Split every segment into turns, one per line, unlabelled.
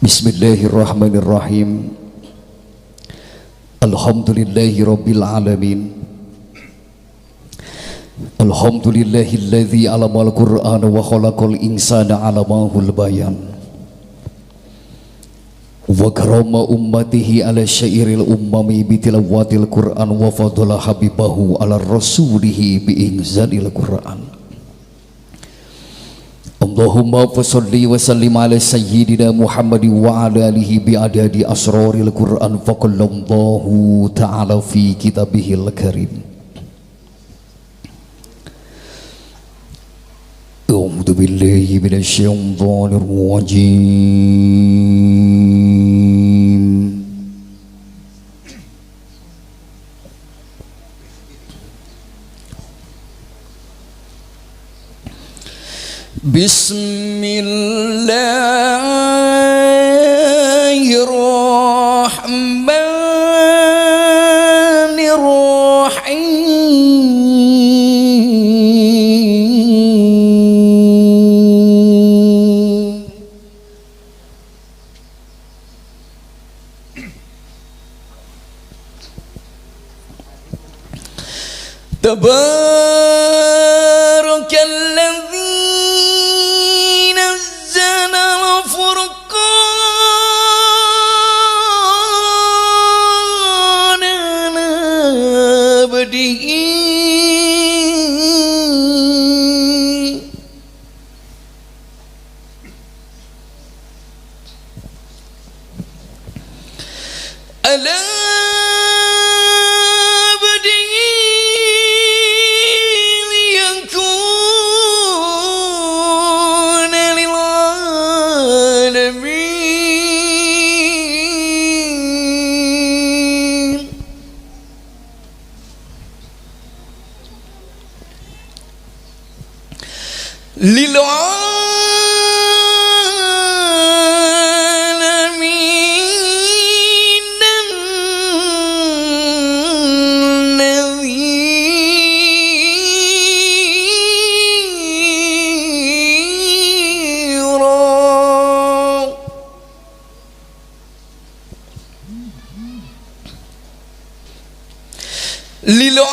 Bismillahirrahmanirrahim. Alhamdulillahi rabbil alamin. Alhamdulillahilladzi 'allamal Qur'ana wa khalaqal insana 'allamahul bayan. Wa karama ummatihi ala syairil ummami bi tilawatil Qur'an wa fadhala habibahu ala rasulihi bi inzalil Qur'an. Allahumma fasholli wa sallim ala sayyidina Muhammad wa ala alihi bi adadi asraril Qur'an faqallahu ta'ala fi kitabihil karim. A'udzu billahi minasy syaithanir rajim. Bismillahirrahmanirrahim. Tabarakalladzi nazzala al-furqana ala abdihi ala lil'alamin nadhira. Lil'alamin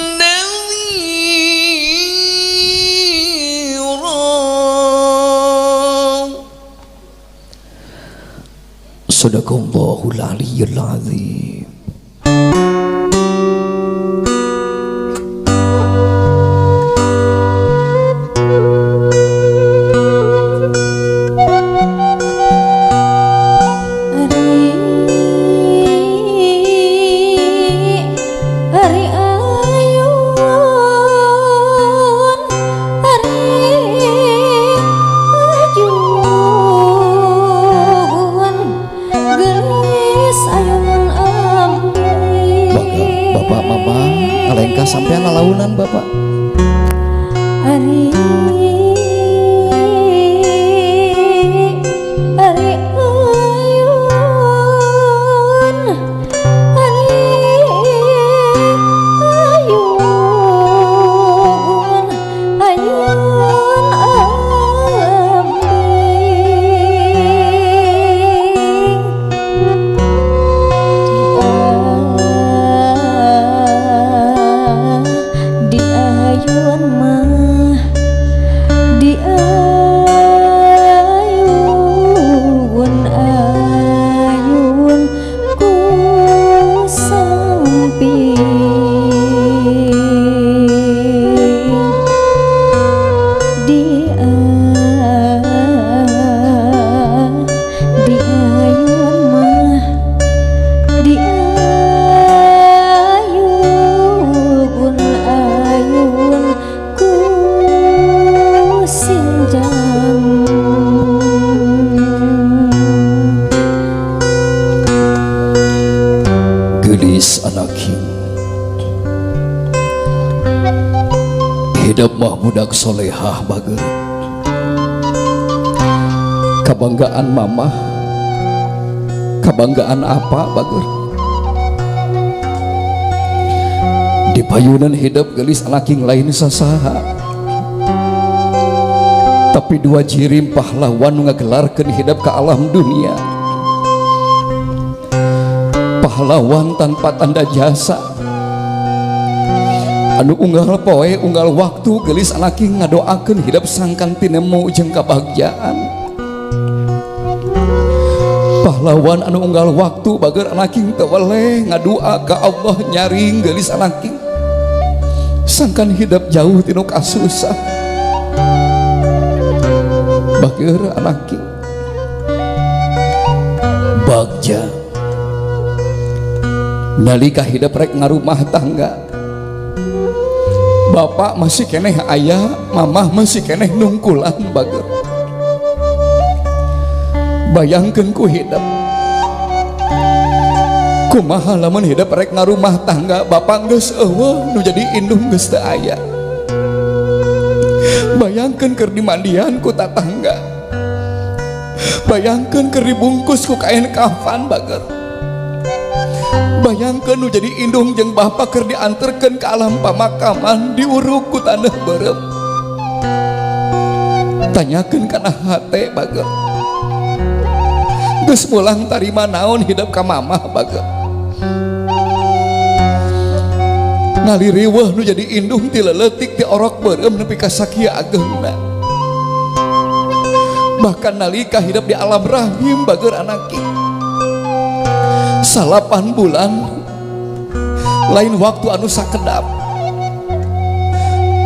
nadhira. Sadaqallahul aliyyul azim.
Ari ayun, ari ayun, gelis ayun ambil.
Maka bapak mama ngalengkah sampean lalaunan bapak.
Ari ari ayun, ari ayun, ayun ambing. Di ayun mah, di ayun ayun ku samping. Di ayun mah, di ayun ayun ku sinjang.
Gelis anaking hidup mah budak solehah bager. Kebanggaan mamah, kebanggaan apa bager. Di payunan hidup, geulis anak king, lain sasaha, tapi dua jirim pahlawan nu ngagelarkeun hidup ke alam dunia, pahlawan tanpa tanda jasa, anu unggal poe, unggal waktu, geulis anak king, ngadoakeun hidup sangkan tinemu jeung kabahagiaan. Pahlawan anu unggal waktu, bager anak king, teu weleh ngadua ka Allah nyaring, geulis anak king, sangkan hidup jauh tinu kasusah. Bager anak king, bagja, nalika hidup rek ngarumah tangga, bapak masih keneh ayah, mamah masih keneh nungkulan. Bager, bayangkan ku hidup, kumaha lamun hidup rek ngarumah tangga, bapak geus euweuh, nu jadi indung geus teu aya? Bayangkan keur dimandian ku tatangga, bayangkan keur dibungkus ku kain kafan. Bager, bayangkan nu jadi indung jeung bapak keur diantarkeun ke alam pamakaman, diuruk ku tanah beureum. Tanyakeun kana hate, bager, geus mulang tarima naon hidup ka mamah? Bager, ngaliriweuh nu jadi indung ti leutik, ti orok beureum nepi ka sakieu ageungna. Bahkan nalika hidup di alam rahim, bager anak, 9 bulan lain waktu anu sakedap.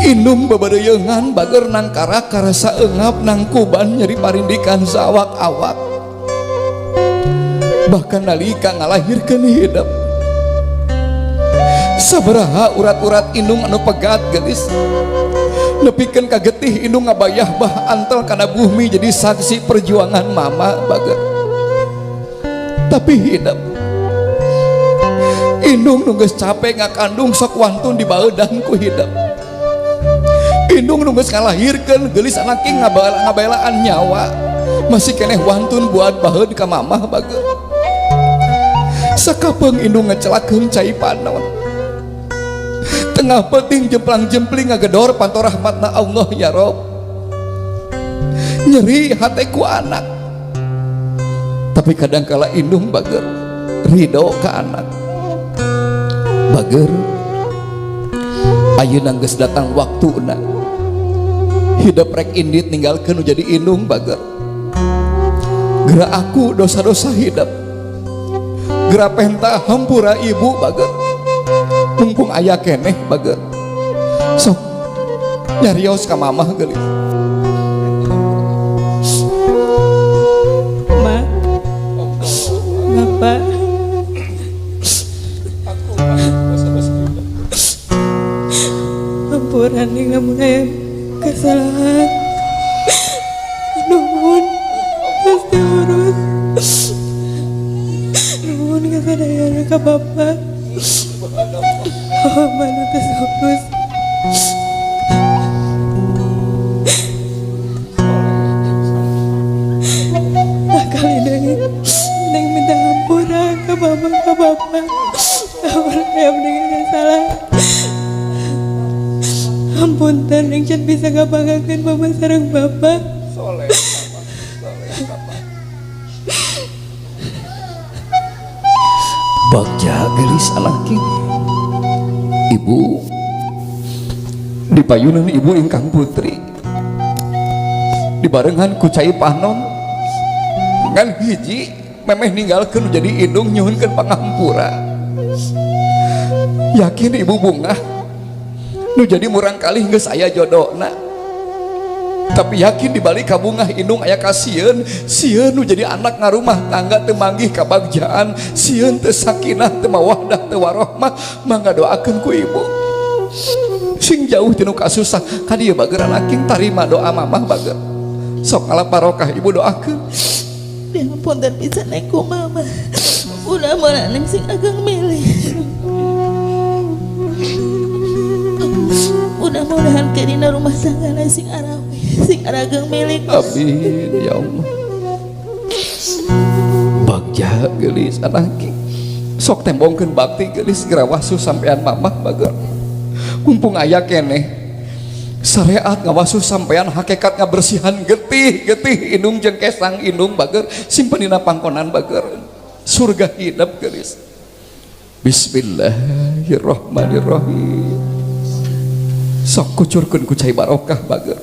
Indung bebereyengan, bager, nangkarak karasa engap, nangkuban nyeri parindikan sawak-awak. Bahkan nalika ngalahirkeun hidup, sabaraha urat-urat indung anu pegat, geulis, nepikeun ka getih indung ngabayah bah antel kana bumi jadi saksi perjuangan mama. Bager, tapi hidup, indung nu geus capek ngakandung sok wantun dibaeudan ku hidup. Indung nu geus ngalahirkeun, geulis anak, ngabelaan nyawa, masih keneh wantun buat baheud ka mamah. Bager, sakapeung indung ngecelakeun cai panon, tengah peuting jemplang jempling ngagedor panto rahmatna Allah. Ya Rob, nyeri hateku anak, tapi kadang kala indung, bager, ridho ke anak. Bager, ayeuna geus datang waktuna hidup rek indit ninggalkeun nu jadi indung. Bager, geura aku dosa-dosa hidup, geura penta hampura ibu. Bager, mumpung aya keneh, bager, sok nyarios ka mamah, geulis.
Ma, Bapak,
aku dosa-dosa hidup.
Hampura nih lamun aya kesalahan. Nuhun, pasti urus. Nuhun kasadayana ka Bapak. Oh, mana tes urus. Nah, kali ini Neng minta hampura ke mama, ke bapak. Hampura ya dengan kesalahan. Ampun, Neng can bisa ngabanggakeun mama sareng bapak.
Soleh mama, soleh papa. Bagja, gelis alaki, ibu di payunan ibu ingkang putri dibarengan ku cai panon, ngan hiji memeh ninggalkeun jadi indung, nyuhunkeun pangampura. Yakin ibu bungah nu jadi murang kali geus aya jodona, tapi yakin dibalik kabungah indung aya kasieun, sieun nu jadi anak ngarumah tangga teu manggih kabagjaan, sieun teu sakinah, teu mawaddah, teu warohmah. Mangga doakeun ku ibu sing jauh tinu kasusah. Ka dieu, bager aking, tarima doa mamah. Bager, sok ngalap barokah, ibu doakeun.
Dihapunten pisan Neng ku mama. Ulah mana Neng sing ageng milih. Mudah-mudahan ke dina rumah tangga sing arawe, sing arageng milik.
Amin ya Allah. Bagja, geulis anaki, sok tembongkeun bakti, geulis, geura wasu sampean mamah. Bager. Mumpung aya keneh syariat ngawasuh sampean, hakikat ngabersihan getih getih indung jeung kesang indung bager, simpen dina pangkonan bager, surga hidup geulis. Bismillahirrahmanirrahim. Sok kucurkeun ku cai barokah bager.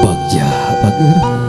Bagja bager.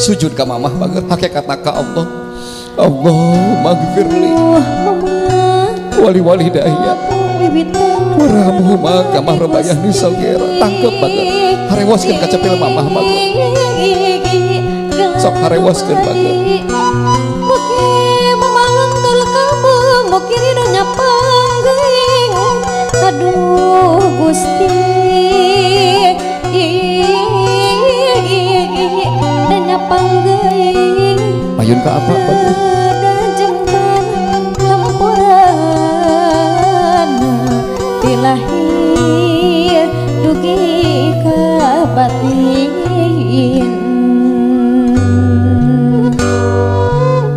Sujud ka mamah bager, hakikatna ka Allah. Allahumma gfirli wali walidayya warhamhuma kama rabbayani shaghira. Tangkep bager, harewoskeun ka cepil mamah bager. Sok harewoskeun bager.
Aduh Gusti,
payun ka apa bager?
Lahir dugi ka batin.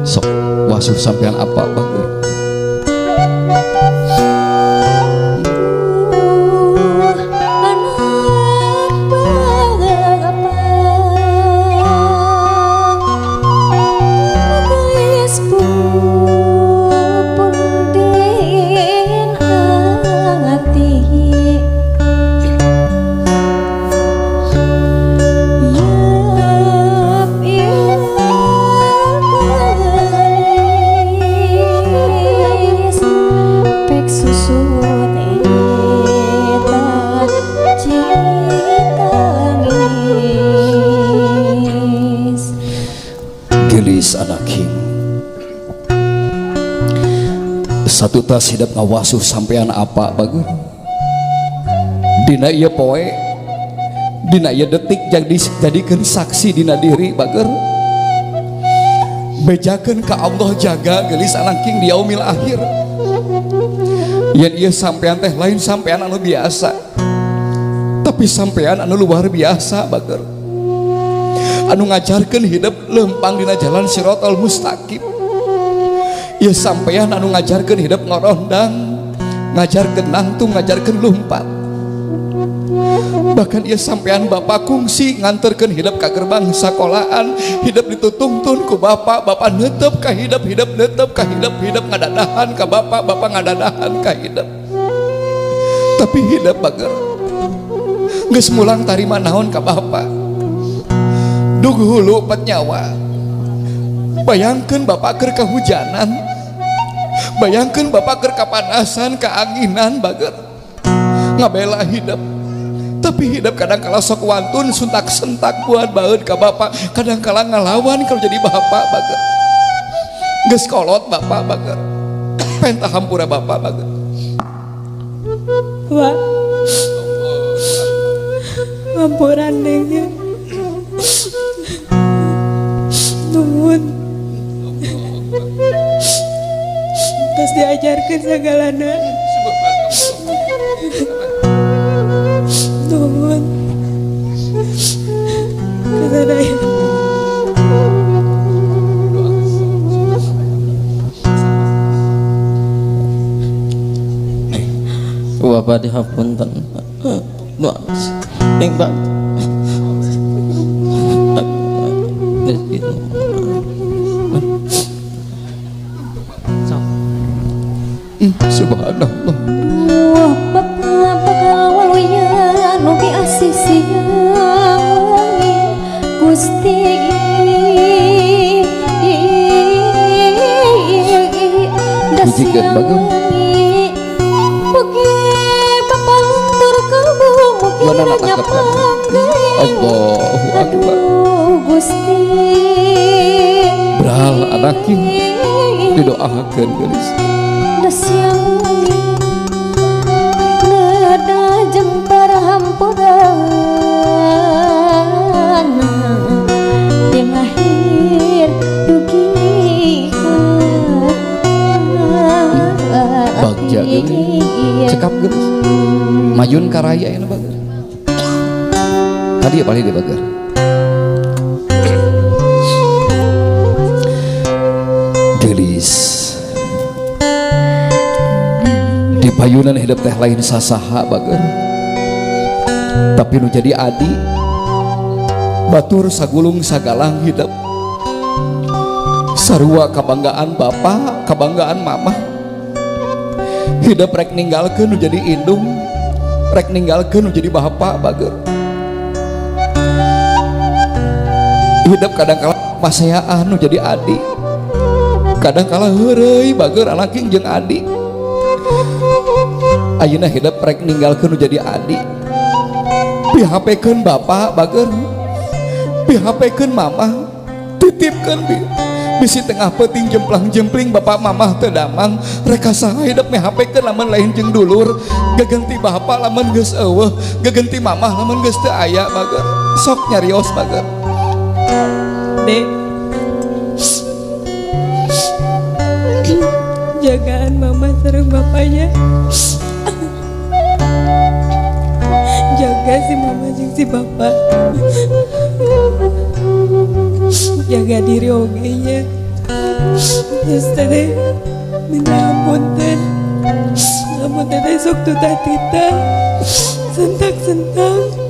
Sok wasuh sampean apa bager? Gelis anak king, satu tas hidup ngawasuh sampean apa bagus. Dina ieu poe, dina ieu detik jadi jadikeun saksi dina diri bager. Bejakeun ka Allah jaga gelis anak king di yaumil akhir. Yen ieu sampean teh lain sampean anu biasa, tapi sampean anu luar biasa bager. Anu ngajarkeun hidup lempang dina jalan siratal mustaqim. Ieu sampean anu ngajarkeun hidup ngorondang, ngajarkeun nangtung, ngajarkeun lumpat. Bahkan ieu sampean bapak kungsi nganterkeun hidup ka gerbang sakolaan, hidup ditutungtun ku bapak, bapak neuteup ka hidup, hidup neuteup ka hidup, hidup ngadadahan ka bapak, bapak ngadadahan ka hidup. Tapi hidup bager geus mulang tarima naon ka bapak. Dug hulu pat nyawa. Bayangkeun bapak keur kahujanan, bayangkeun bapak keur kapanasan, kaanginan bager, ngabela hidup. Tapi hidup kadang kala sok wantun suntak sentak buat baeud ka bapak, kadang kala ngalawan kalau jadi bapak bager. Geus kolot bapak bager, penta hampura bapak bager.
Wah, hampura neng ya. Nuhun. Terus diajarkan segalana. Nuhun. Kesadaya.
Bapak dihapunten. Doa. Ning Pak.
Subhanallah.
Bapak bakal waluya nu biasih siang Gusti
Hijikeun bageum. Dua anak tangkap. Allahu Akbar.
Gusti.
Bral anak didoakeun geulis.
Siang nada jeung parhampurana di lahir dugi ka
Bagja geulis. Cekap geulis. Mayun karaya ayeuna bager. Tadi paling di bager. Geulis. Di payunan hidup teh lain sasaha bager. Tapi nu jadi adi batur sagulung sagalang hidup. Sarua kabanggaan bapak, kabanggaan mamah. Hidup rek ninggalkeun nu jadi indung, rek ninggalkeun nu jadi bapak bager. Hidup kadang kala paseaan nu jadi adi, kadang kala heureuy bager anak jeung adi. Ayeuna hidup rek ninggalkeun nu jadi adi, pihapekeun bapak bager, pihapekeun mamah, titipkeun bi bisi tengah peuting jemplang-jempling bapak mamah teu damang. Rek ka saha hidup mihapekeun lamun lain jeung dulur, gagenti bapak lamun geus eueuh, gagenti mamah lamun geus teu aya bager. Sok nyarios bager.
Dek, jagaan mama sareng bapaknya, jaga si mama jeung si bapak, jaga diri oge nya. Terus teteh minta ampun teh, lamun teteh sok tutah tita sentak-sentak.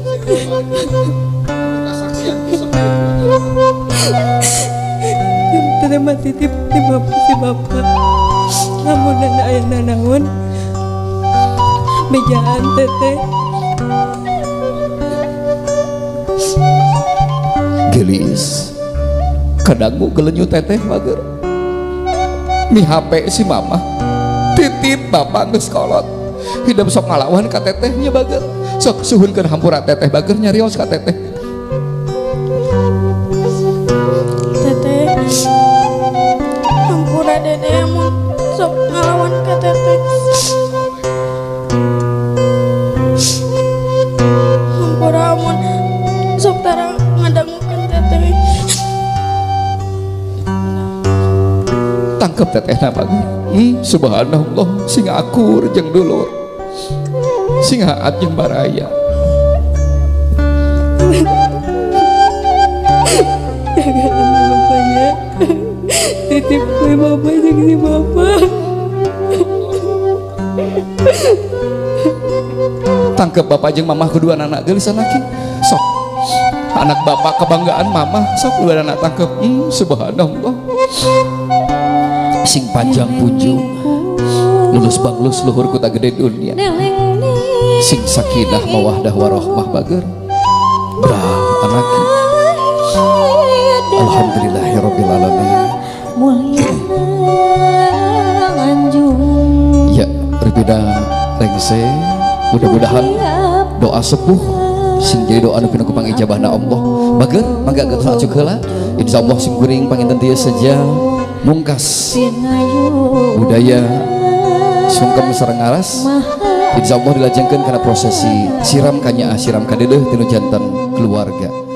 Teteh mah titip di bapak si bapak, lamun nana aya nanaon bejaan teteh.
Gelis kadangu gelenyu teteh bager. Mihape si mama titip bapak geus kolot. Hidup sok ngalawan ka teteh nya bager. Sok suhunkeun hampura teteh bager, nyarios ka teteh.
Teteh hampura dede mun sok ngalawan ka teteh. Hampura mun sok tara ngadangukeun teteh.
Tangkep tetehna bager. Subhanallah, sing akur jeung dulur, sing haat jeung baraya.
Jagaan bapaknya, titip gue bapak jeung si bapak.
Tangkep bapak jeung mamah kedua anak geulis anaki. Sok anak bapak kebanggaan mamah, sok dua anak tangkep. Subhanallah, sing panjang punjung lulus banglus luhur kuta gede dunia, sing sakinah mawaddah warahmah bager. Brah anak, alhamdulillahirabbil alamin. Ya ribida rengse, mudah-mudahan doa sepuh sing jadi doa nu pinu ku pangijabahna Allah bager. Mangga geus acuk heula, insyaallah sing kuring panginten tieu saja mungkas budaya sungkem sareng aras. Insyaallah dilajengkeun kana prosesi siram kanyaah siram kadeudeuh tinu janten keluarga.